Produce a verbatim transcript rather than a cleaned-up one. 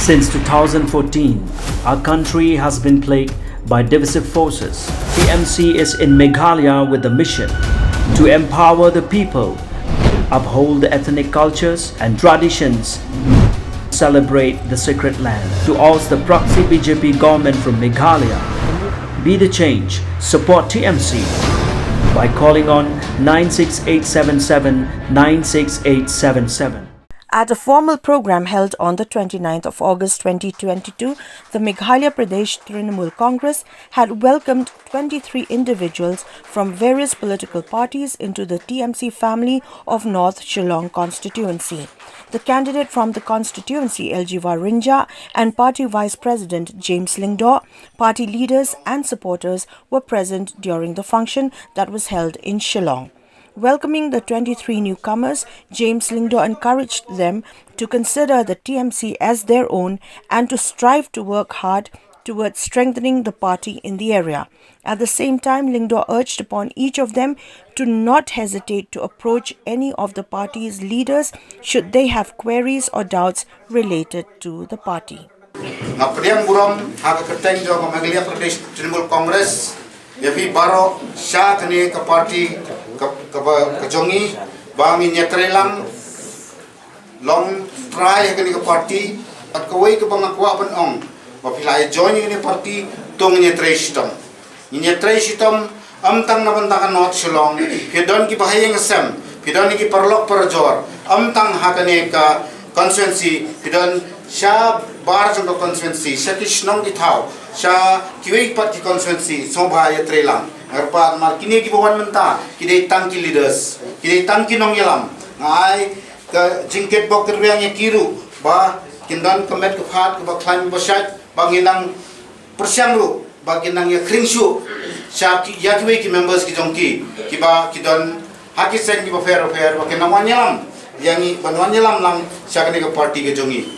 Since two thousand fourteen, our country has been plagued by divisive forces. T M C is in Meghalaya with the mission to empower the people, uphold the ethnic cultures and traditions, celebrate the sacred land. To oust the proxy B J P government from Meghalaya, be the change, support T M C by calling on nine six eight seven seven nine six eight seven seven. At a formal program held on the twenty-ninth of August twenty twenty-two, the Meghalaya Pradesh Trinamool Congress had welcomed twenty-three individuals from various political parties into the T M C family of North Shillong constituency. The candidate from the constituency, L G Warinja, and party vice president James Lyngdoh, party leaders and supporters were present during the function that was held in Shillong. Welcoming the twenty-three newcomers, James Lyngdoh encouraged them to consider the T M C as their own and to strive to work hard towards strengthening the party in the area. At the same time, Lyngdoh urged upon each of them to not hesitate to approach any of the party's leaders should they have queries or doubts related to the party. Nga pdiang burom ha ka kyrteng jong ka Meghalaya Pradesh Trinamool Congress ïa phi baroh sha kane ka party ka, ka, ba, ka jong ngi, ba ngin ïatreilang long trai ha kane ka party. Bad kawei kaba nga kwah ban ong, ba phi la ïa join ïa kane ka party, to ngin ïatrei shitom. Ngin ïatrei shitom, ym tang na bynta ka North Shillong, phi don kiba ha ïing ha sem, phi don ki paralok parajor, ym tang ha kane ka constituency, phi don shabar jong ka constituency, sha ki shnong ki thaw, sha kiwei pat ki constituency, sngewbha ïatreilang. Namar kine kiba wan mynta ki dei tang ki leaders, ki dei tang ki nongïalam. Nga ai ka jingkitbok kyrwiang ïa ki ruh, ba kin don ka met ka phad kaba khlaiñ ba shait, ba ngin nang pyrshang ruh ba kin nang ïa khring shuh sha ki, ïa kiwei ki members ki jong ki, kiba ki don ha ki seng kiba pher pher, ba kin nang wan ïalam ïa ngi, ban wan ïalam lang sha kane ka party ka jong ngi.